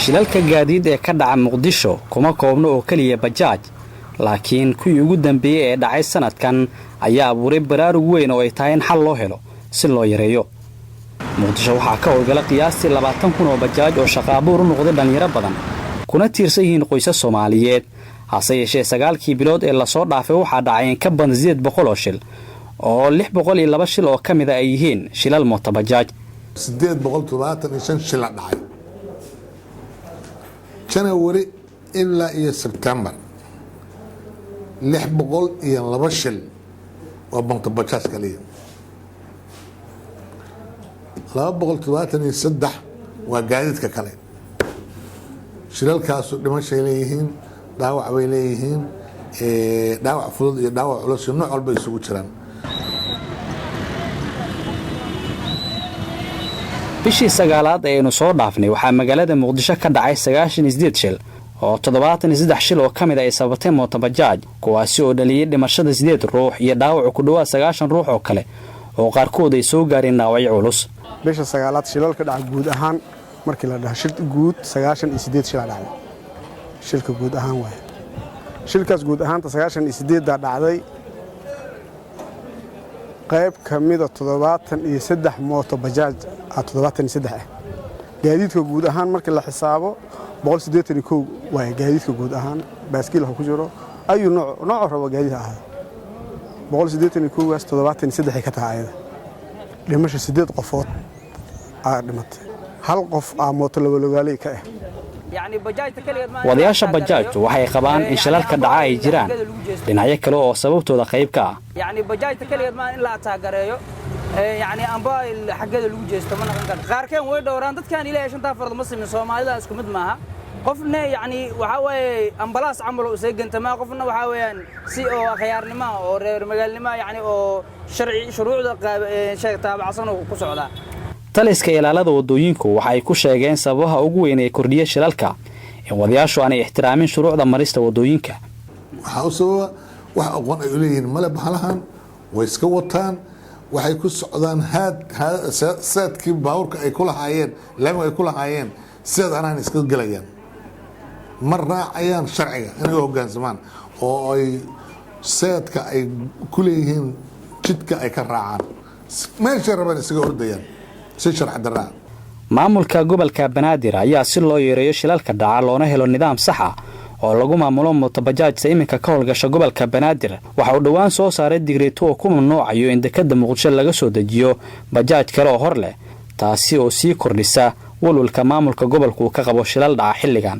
Shilalka gaadiid ee ka dhaca Muqdisho kuma koobno oo keliya bajaaj, laakiin kuwii ugu dambeeyey ee dhacay sanadkan ayaa abuuray baraarug weyn oo ay tahay in xal loo helo si loo yareeyo. Muqdisho waxaa ka howlgala qiyaastii 20,000 oo bajaaj oo shaqo abuur u noqday dhallinyaro badan, kuna tiirsan yihiin qoysas Soomaaliyeed. Hase yeeshee, 9kii bilood ee lasoo dhaafay waxaa dhacay in ka badan 800 oo shil, oo 602 shil oo ka mida ay yihiin shilal mootobajaaj. 875 shila dhacay Janawari ilaa iyo Sebtembar. 602 shil waa mootobajaaj kaliya. 273 waa gaadiidka kale. Shilalkaasu dhimashay leeyihiin, dhaawac bay leeyihiin, dhaawac fudud iyo dhaawac culus iyo nooc walba isugu jiraan. Bishii sagaalaad ee aynu soo dhaafnay waxaa magaalada Muqdisho ka dhacay 98 shil, oo 73 shil oo ka mid ay sabatay mootobajaaj, kuwaasi oo dhaliyey dhimashada sideed ruux iyo dhaawacu ku dhowaad 90 ruux oo kale, oo qaarkood ay soo gaareen dhaawacyo culus. Bisha sagaalaad shilalka dhaca guud ahaan markii la dhaho shil guud, 98 shilaa dhacday. Shilka guud ahaan waaye shilkaas guud ahaanta 98-daa dhacday. Qayb ka mida 73 mooto bajaaj ah, 73 ah. Gaadiidka guud ahaan markii la xisaabo 181 waaye. Gaadiidka guud ahaan baaskiil ha ku jiro, ayu nooc nooco rabo gaadiid ha ahaado, 181-gaas 73 ay ka tahay ayada. Dhimasha siddeed qofood aa dhimatay, hal qof aa mooto labalogaaley ka ah. Wadayaasha bajaajtu waxay qabaan in shilalka dhaca ay jiraan dhinacyo kale oo sababtooda qayb ka ah. Yacni bajaajta kaligeed maa in la ataagareeyo, yacni amba xaggeeda lagu jeesto ma noqon karto. Qaarkeen way dhowraan dadkan Ilaahay shantaa farood ma simin. Soomaalida isku mid maaha. Qofna yacni waxaa waaye ambalaas camal oo isaga gantamaa, qofna waxaa weeyaan si oo akhyaarnimo oo reer magaalnimo, yacni oo sharci shuruucda sheeg taabacsan oo ku socdaa. Taliska ilaalada waddooyinku waxa ay ku sheegeen sababaha ugu weyn ee kordhiya shilalka in wadayaashu aanay ixtiraamin shuruucda marista waddooyinka. Waxaa u sababa wax aqoon ay uleeyihiin male. Bahalahan way iska wataan, waxay ku socdaan haad seedkii baabuurka ay ku lahaayeen, laamiga ay ku lahaayeen sidaad anaan iska gelayaan. Ma raacayaan sharciga inay u hoggaansamaan oo ay seedka ay ku leeyihiin jidka ay ka raacaan. Meeshay rabaan isaga ordayaan si sharci darraa. Maamulka gobolka Banaadir ayaa si loo yareeyo shilalka dhaca loona helo nidaam sax ah oo lagu maamulo mootobajaajta iminka ka howlgasha gobolka Banaadir, waxa uu dhowaan soo saaray digreeto oo ku mamnuucayo in dekadda Muqdisho laga soo dejiyo bajaaj kale oo hor leh, taasi oo sii kordhisa walwalka maamulka gobolka uu ka qabo shilal dhaca xilligan.